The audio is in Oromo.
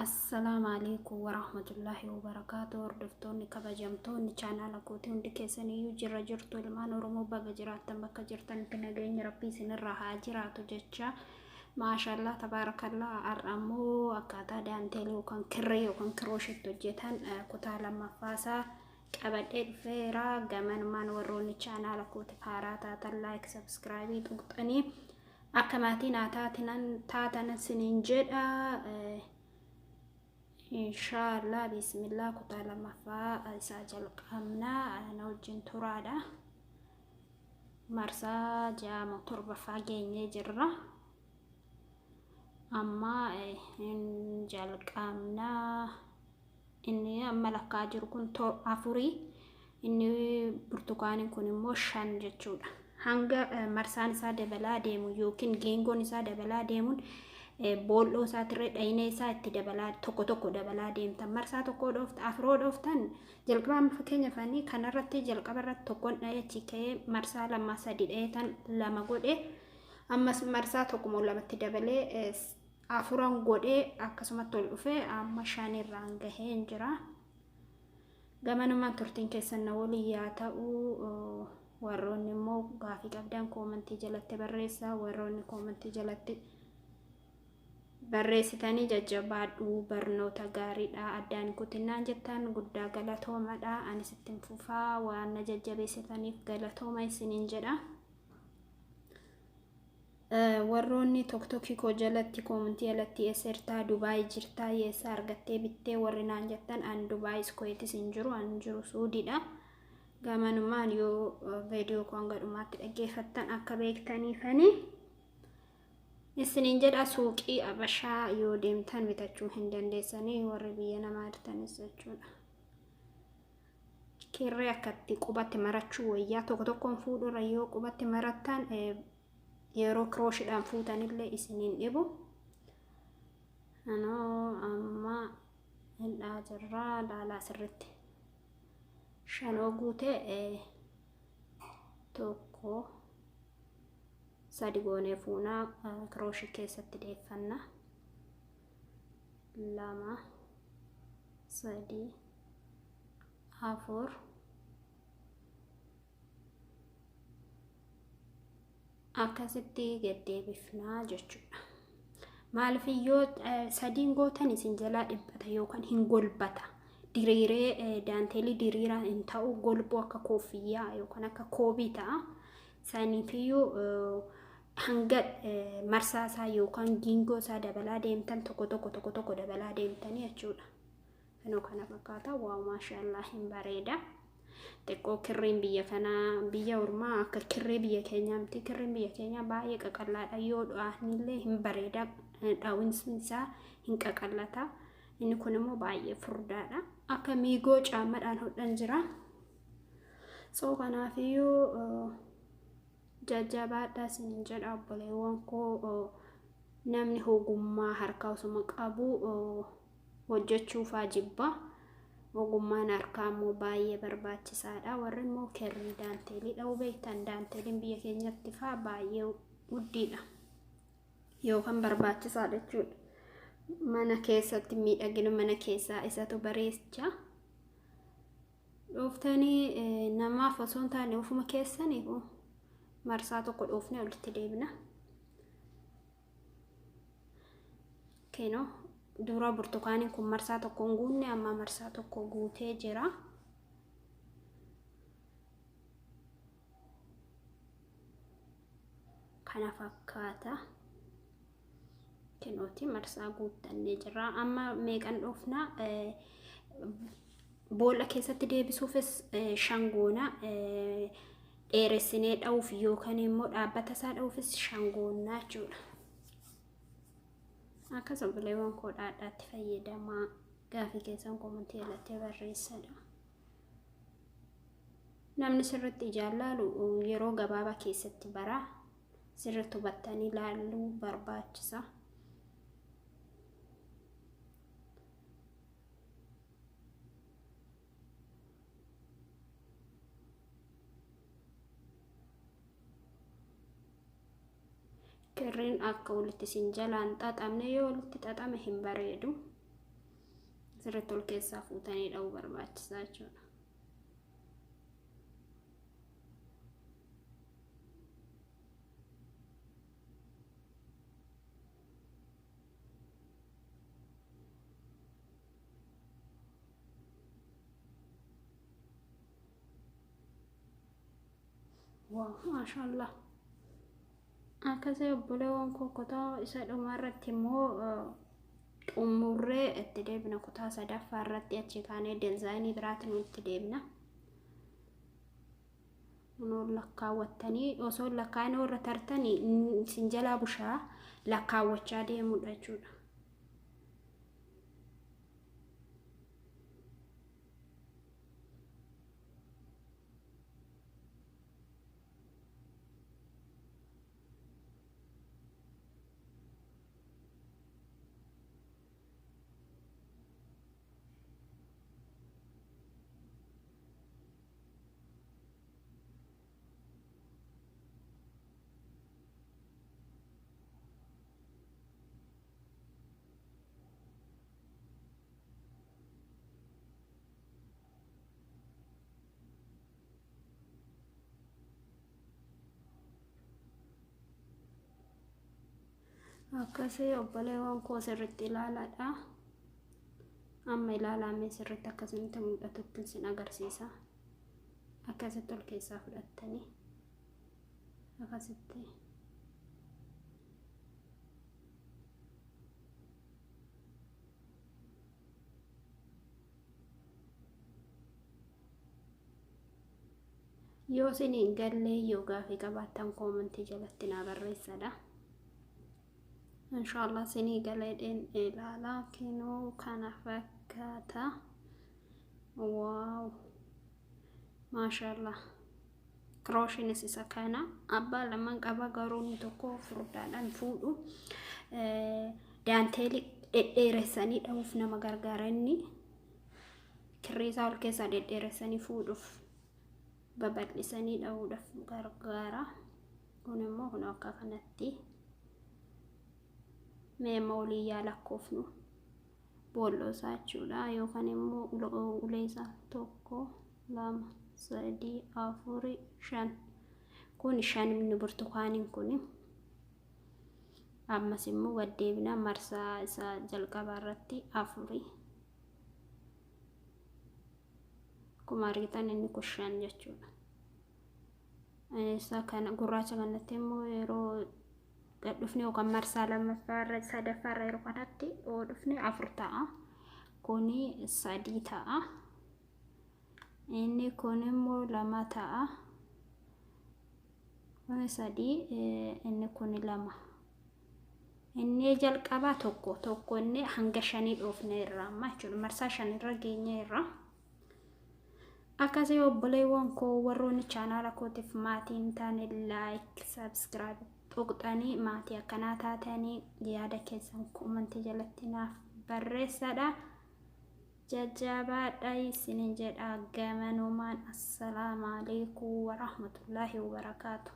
Assalaamu alaikum warahmatullaahi wabarakaatu. Hordoftoonni kabajamtoonni chaanaala kootii hundi keessaniyyuu jirra jirtu, ilmaan Oromoo baga jiraattan, bakka jirtanitti nageenya Rabbii isinirraa haa jiraatu jecha. Maashallaa, tabaarakallaa. Har'a ammoo akkaataa daanteelii yookaan kirree yookaan kirooshitti hojjetan kutaa lammaffaasaa qabadhee dhufeera. Gamanumaan warroonni chaanaala kootiif haaraa taatan like, subscribe tuqxanii akka maatii naa taatan isiniin jedha. Inshaallah, bismillah, kutaa lammaffaa isaa jalqabnaa, na wajjin turaadha. Marsaa 6 torbaffaa geenyee jirra. Amma hin jalqabnaa. Inni amma lakkaa jiru kun afurii, inni burtukaaniin kun immoo 5 jechuudha. Hanga marsaan isaa dabalaa deemu yookiin geengoon isaa dabalaa deemuun boolloo isaatirree dhayinee isaa itti dabalaa, tokko tokko dabalaa deemtan. Marsaa tokko dhoofta, afuroo dhooftan jalqaba. Amma fakkeenyaaf ani kanarratti jalqaba irratti tokkoon dhahee, achi ka'ee marsaa 2 3 dhahee tan 2 godhe. Ammas marsaa tokko lamatti dabalee afuran godhee, akkasumatti ol dhufee amma shanirraan gahee jira. Gamanumaan turtiin keessan na waliin yaa ta'u. Warroonni immoo gaafii qabdan koomantii jalatti barreessaa. Warroonni koomantii jalatti barreessitanii "Jajjabaadhu, barnoota gaariidha, addaan kutinnaan" jettan guddaa galatoomadha. Anis ittiin fufaa, waan na jajjabeessitaniif galatooma isiniin jedha. Warroonni TikTokii koo jalatti koomantii jalatti "Eessa jirtaa? Dubaay jirtaa? Eessa argattee bittee?" warri naan jettan, an Dubaayis Kuweetis hin jiru, an jiru Suudiidha. Gamanumaan yoo viidiyoo koo hanga dhumaatti dhaggeeffattan akka beektaniifani isiniin jedha. Suuqii Abashaa yoo deemtan bitachuu hin dandeessanii, warri biyya namaa jirtanis jechuudha. Kirree akkatti qubatti marachuu wayyaa, tokko tokkoon fuudhurra yoo qubatti marattan yeroo kirooshiidhaan fuutanillee isiniin dhibu. Anoo amma hidhaa jirraa, laalaa sirritti. Shanoo guutee tokko sadi goonee fuunaa, kirooshii keessatti deeffanna. 2, 3, 4, akkasitti gaddeebifnaa jechuudha. Maaliif yoo sadiin gootan isin jalaa dhibbata yookaan hin golbata. Diriiree daanteelii diriiraa hin ta'u, golboo akka kooffiyyaa yookaan akka koobii ta'a. Saniifiyyuu hanga marsaa isaa yookaan giingoo isaa dabalaa deemtan, tokko tokko tokko tokko dabalaa deemtanii jechuudha. Kanoo kana fakkaata. Wow, maashaallah, hin bareeda. Xiqqoo kirriin biyya kanaa, biyya ormaa akka kirrii biyya keenyaa miti. Kirriin biyya keenyaa baay'ee qaqallaadha. Yoo dha'anillee hin bareeda. Dhaawinsi isaa hin qaqallata. Inni kun immoo baay'ee furdaadha. Akka miigoo caammadhaan hodhan jira. So kanaafiyyuu jajjabaadhaa isiniin jedha, obboleewwan koo. Namni ogummaa harkaa osuma qabu hojjechuufaa jibba. Ogummaan harkaa immoo baay'ee barbaachisaadha. Warri immoo kirrii daanteelii dha'uu beektan, daanteeliin biyya keenyatti faa baay'ee guddiidha. Yookaan barbaachisaadha jechuudha. Mana keessatti miidhagina mana keessaa isatu bareecha. Dhooftanii namaaf osoo hin taane ofuma keessaniif marsaa tokko dhoofnee olitti deebina. Kenoo dura burtukaaniin kun marsaa tokko hin guunne, amma marsaa tokko guutee jira. Kana fakkaata. Kenooti marsaa guuttannee jirra. Amma meeqan dhoofna? Boolla keessatti deebisuufis 5 goona. Dheeressinee dha'uuf yookaan immoo dhaabbata isaa dha'uufis 5 goonnaa jechuudha. Akkas obboleewwan koo, dhaadhaatti fayyadamaa, gaafii keessan koomantii jalatti barreessadha. Namni sirriitti ijaan laalu yeroo gabaabaa keessatti bara, sirriitti hubattanii laaluu barbaachisa. Kirriin akka walitti isin jalaan xaxamne, yoo walitti xaxame hin bareedu. Sirriitti ol keessaa fuutanii dha'uu barbaachisaa jechuudha. Waaw, maashaallah. Akkasii obboleewwan koo, kutaa isa dhumaa irratti immoo xumurree itti deebina. Kutaa sadaffaa irratti achi kaanee dizaayinii biraatiin itti deebina. Kunoo lakkaawwattanii, osoo lakkaa'in irra tartanii isin jalaa bushaa, lakkaawwachaa deemudha jechuudha. Akkasii obboleewwan koo, sirriitti ilaalaadha. Amma ilaalamee sirriitti akkasinitti mul'atutti isin agarsiisa. Akkasitti ol keessaa fudhattanii akkasitti. Yoo isin hin gallee, yoo gaafii qabaattan, koomantii jalatti naa barreessadha. Inshaallah isinii galeedheen ilaalaa. Kinoo kana fakkaata. Waaw, maashaallah. Kirooshinis isa kana abbaa lamaan qaba, garuu inni tokko furdaadhaan fuudhu. Daanteelii dhedheeressanii dha'uuf nama gargaara. Inni kirrii isaa ol keessaa dhedheeressanii fuudhuuf, babal'isanii dha'uudhaaf gargaara. Kun immoo kun akka kanatti. Mee amma olii yaa lakkoofnu boolloo isaa jechuudha, yookaan immoo ulee isaa: tokko, lama, sadii, afuri, shan. Kun shan. Inni burtukaaniin kun ammas immoo gaddeebina marsaa isaa jalqabaa irratti afuri. Akkuma argitan inni kun shan jechuudha. Isa kana gurraacha kanatti immoo yeroo gad dhufne, yookaan marsaa lammaffaa irra, sadaffaa irra yeroo kanatti yoo dhufne, afur ta'a. Kuni sadii ta'a. Inni kun immoo lama ta'a. Kuni sadii, inni kun lama. Inni jalqabaa tokko tokko. Inni hanga shanii dhoofne irra amma jechuudha. Marsaa shanirra geenye irra. Akkasii obboleewwan koo, warroonni chaanaala kootiif maatii hin taane, like, subscribe tuqxanii maatii akkanaa taatanii, yaada keessan koomantii jalatti naaf barreessadha. Jajjabaadha isinin jedha gamanumaan. Assalaamu alaikum warahmatullaahi wabarakaatu.